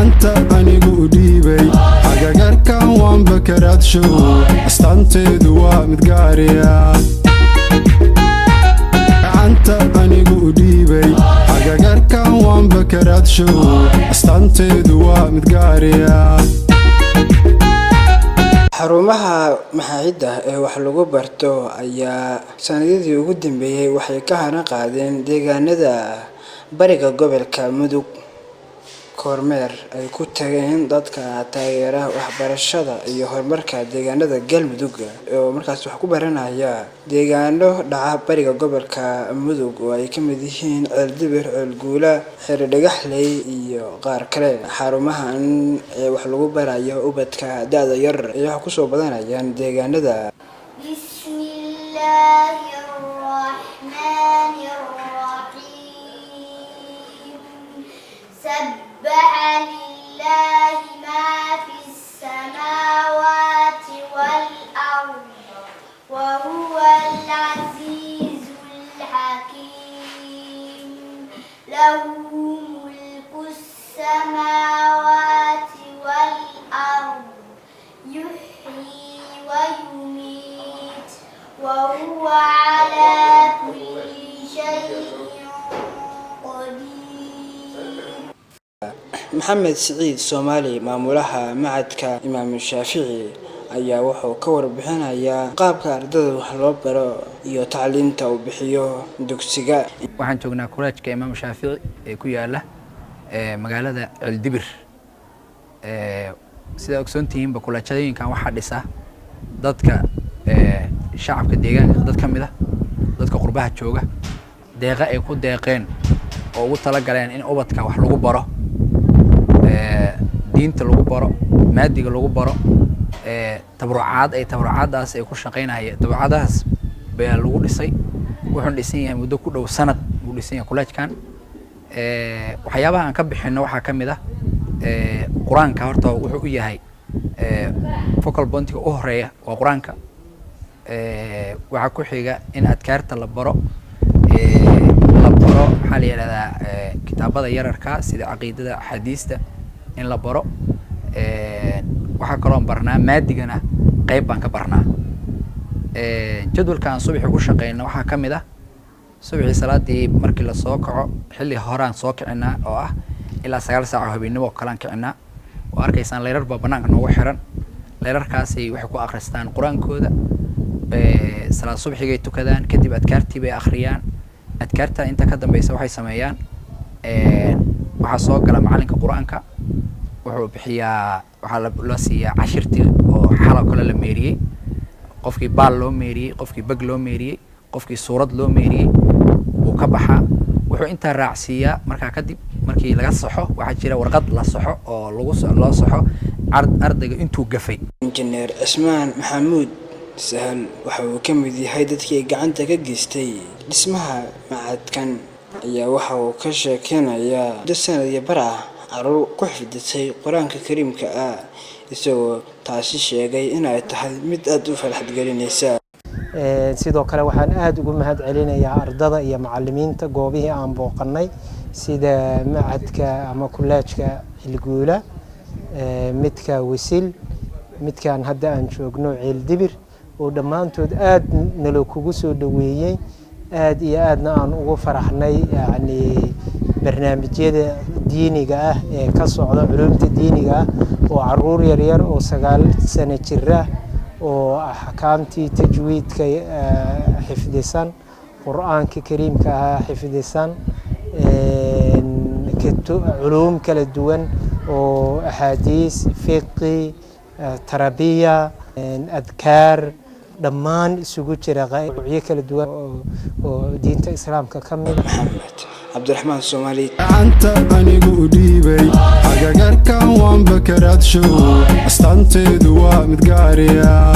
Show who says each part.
Speaker 1: Gacanta anigu u dhiibay, agagarkan waanba karaadshow, astaanteedu waa mid gaariya. Gacanta anigu u dhiibay, agagarkan waanba karaadshow, astaanteedu waa mid gaariya.
Speaker 2: Xarumaha macaahidda ee wax lagu barto ayaa sanadihii ugu dambeeyay waxay ka hana qaadeen deegaanada bariga gobolka Mudug. Kormeer ay ku tageen dadka taageera waxbarashada iyo horumarka deegaanada Galmudug oo markaas wax ku baranaya deegaano dhaca bariga gobolka Mudug oo ay ka mid yihiin Ceeldibir, Ceelguula, Xere Dhagaxley iyo qaar kale. Xarumahan ee wax lagu barayo ubadka da'da yar ayaa wax kusoo badanayaan deegaanada.
Speaker 3: بسم الله الرحمن الرحيم. سبح لله ما في السماوات والأرض وهو العزيز الحكيم. له ملك السماوات والأرض، يحيي ويميت وهو على كل شيء قدير.
Speaker 2: Maxamed Siciid Soomaali, maamulaha macadka Imaam Shaafici, ayaa wuxuu ka warbixinayaa qaabka ardayda wax loo baro iyo tacliinta uu bixiyo dugsiga.
Speaker 4: Waxaan joognaa kollejka Imaam Shaafici ee ku yaala magaalada Ceeldibir. Sidaa ogsoon tihiinba, kollejyooyinkan waxaa dhisa dadka shacabka deegaanka, dad ka mid ah dadka qurbaha jooga, deeqa ay ku deeqeen oo ugu talagaleen in ubadka wax lagu baro, diinta lagu baro, maadiga lagu baro. Tabarucaad ay tabarucaadaas ay ku shaqeynaya, tabarucaadahaas baa lagu dhisay. Wuxuuna dhisan yahay muddo ku dhow sanad buu dhisan yahay kolleejkan. Waxyaabaha aan ka bixino waxaa ka mid ah Qur-aanka. Horta wuxuu u yahay focal pointiga u horeeya waa Qur-aanka. Waxaa ku xiga in adkaarta la baro, la baro maxaa la yidhahdaa, kitaabada yararka sida caqiidada, axaadiista in la baro. Waxaa kaloon barnaa maadigana, qeyb baan ka barnaa. Jadwalka aan subaxii ku shaqeyno waxaa ka mid ah subaxii salaadii markii lasoo kaco, xilli horaan soo kicinaa oo ah ilaa 9 saac oo habeenimo oo kalean kicinaa. Oo arkaysaan layrar baa banaanka noogu xiran. Layrarkaasay waxay ku akhristaan Qur-aankooda. Salaad subxigay tukadaan, kadib adkaartii bay akhriyaan. Adkaarta inta ka dambeysa waxay sameeyaan, waxaa soo gala macalinka Qur-aanka. Wuxuu bixiyaa, waxaa la siiyaa cashirtii oo xaloo kale la meeriyey, qofkii baal loo meeriyey, qofkii beg loo meeriyey, qofkii suurad loo meeriyey wuu ka baxaa. Wuxuu intaa raacsiiyaa markaa kadib markii laga saxo, waxaa jira warqad la saxo oo lagu loo saxo ardayga intuu gafay.
Speaker 2: Injineer Cismaan Maxamuud Sahal waxa uu ka mid yahay dadkii gacanta ka geystay dhismaha macadkan, ayaa waxa uu ka sheekeynayaa muddo sanad iyo bar ah caruur ku xifdisay Qur-aanka Kariimka ah, isagoo taasi sheegay inay tahay mid aada u farxad gelinaysa.
Speaker 5: Sidoo kale waxaan aada ugu mahad celinayaa ardada iyo macalimiinta goobihii aan booqanay, sida macadka ama kuleejka Cilguula, midka Wisil, midkan hadda aan joogno Ceeldibir, oo dhammaantood aada nalo kugu soo dhoweeyey, aada iyo aadna aan ugu faraxnay yacni barnaamijyada diiniga ah ee ka socda, culuumta diiniga ah, oo caruur yaryar oo 9 sano jira oo axkaamtii tajwiidka xifdisan, Qur-aanka Kariimka ahaa xifdisan, culuum kala duwan oo axaadiis, fiqi, tarabiya, adkaar, dhammaan isugu jira, qeybo kala duwan oo diinta Islaamka ka mid.
Speaker 2: Maxamed Cabdiraxmaan Soomaali.
Speaker 1: Gacanta anigu u dhiibay, agagarkan waanba karaadshow, astaanteedu waa mid gaariya.